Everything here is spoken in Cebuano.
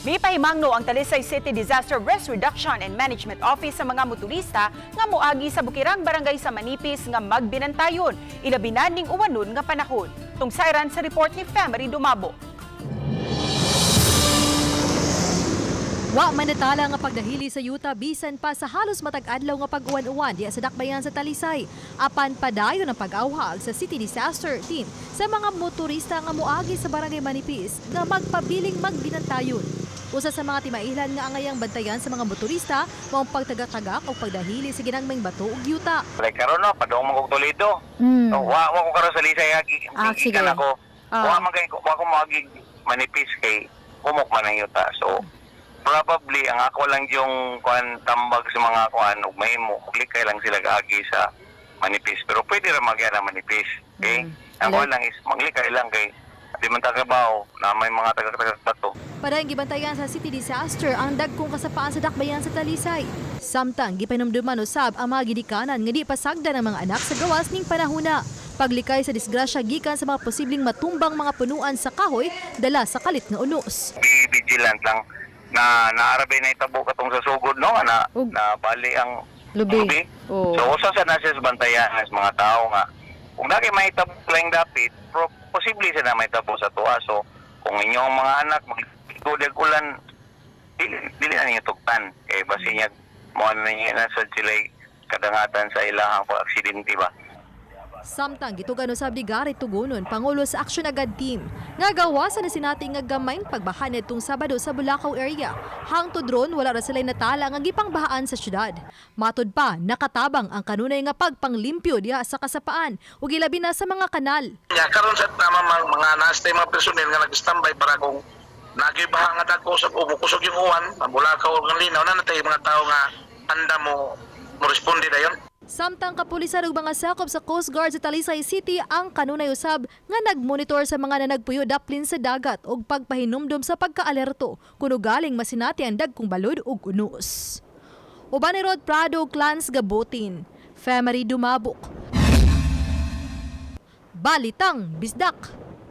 Mipahimangno ang Talisay City Disaster Risk Reduction and Management Office sa mga motorista nga moagi sa bukirang barangay sa Manipis nga magbinantayon, ilabi na ning uwanon nga panahon. Tungsayran sa report ni Femery Dumabo. Wa man natala nga pagdahili sa yuta bisan pa sa halos matag adlaw nga pag-uwan-uwan diya sa dakbayan sa Talisay. Apan padayon ang pag-awhag sa City Disaster Team sa mga motorista nga moagi sa Barangay Manipis nga magpabiling magbinantayon. Usa sa mga timailan nga angayang bantayan sa mga motorista mao ang pagtagak-tagak o pagdahili sa ginagmayng bato ug yuta. Like karon no, padung man kog Toledo. So, wa ko karon sa Lisay ha, Ah, sige. gikan ako. Ah. Wa man kay wa ko moagi Manipis kay humok man ang yuta. So probably ang ako lang yung kuan tambag sa mga kuan ug mahimo likay lang sila gaagi sa Manipis, pero pwede ra magyana ang Manipis. Okay? Ang kuan lang is maglikay lang kay di man tagabaw na may mga taga-taga bato. Padayong gibantayan sa City Disaster ang dagkong kasapaan sa dakbayan sa Talisay. Samtang gipanumduman usab ang mga gidikanan nga di pasagdan ang mga anak sa gawas ning panahuna. Paglikay sa disgrasya gikan sa mga posibleng matumbang mga punuan sa kahoy dala sa kalit nga unos. Be vigilant lang na naarabay na itabo katong sa sugod, no, na na bali ang Lubi. Oo. So usa sa nasa sa bantayan sa mga tao nga kung daki mahitabo lang dapit, pro, posible sa na mahitabo sa tuwa. So kung inyong mga anak maglikod og ulan, dili dili na ninyo tugtan kay basin niya mo na niya na sa sila kadangatan sa ilahang pag-aksidente ba. Samtang gitugan usab ni Gary Tugunon, pangulo sa Action Agad Team, nga gawasan na sinati nga gamayng pagbaha nitong Sabado sa Bulacau area. Hangtod ron wala ra sila'y natala nga gipangbahaan sa syudad. Matod pa, nakatabang ang kanunay nga pagpanglimpyo diha sa kasapaan ug ilabi na sa mga kanal. Ya karon sa tama mga nastay mga personnel nga nag-standby para kung nagibaha nga dagko sa kusog yung uwan, mabulakaw og ang linaw na natay mga tao nga anda mo mo responde dayon. Samtang kapulisan ug mga sakop sa Coast Guard sa Talisay City ang kanunay usab nga nagmonitor sa mga nanagpuyo daplin sa dagat ug pagpahinumdom sa pagkaalerto kuno galing masinati ang dagkong balod ug unos. Uban ni Rod Prado, Clans Gabotin, Femery Dumabok. Balitang Bisdak.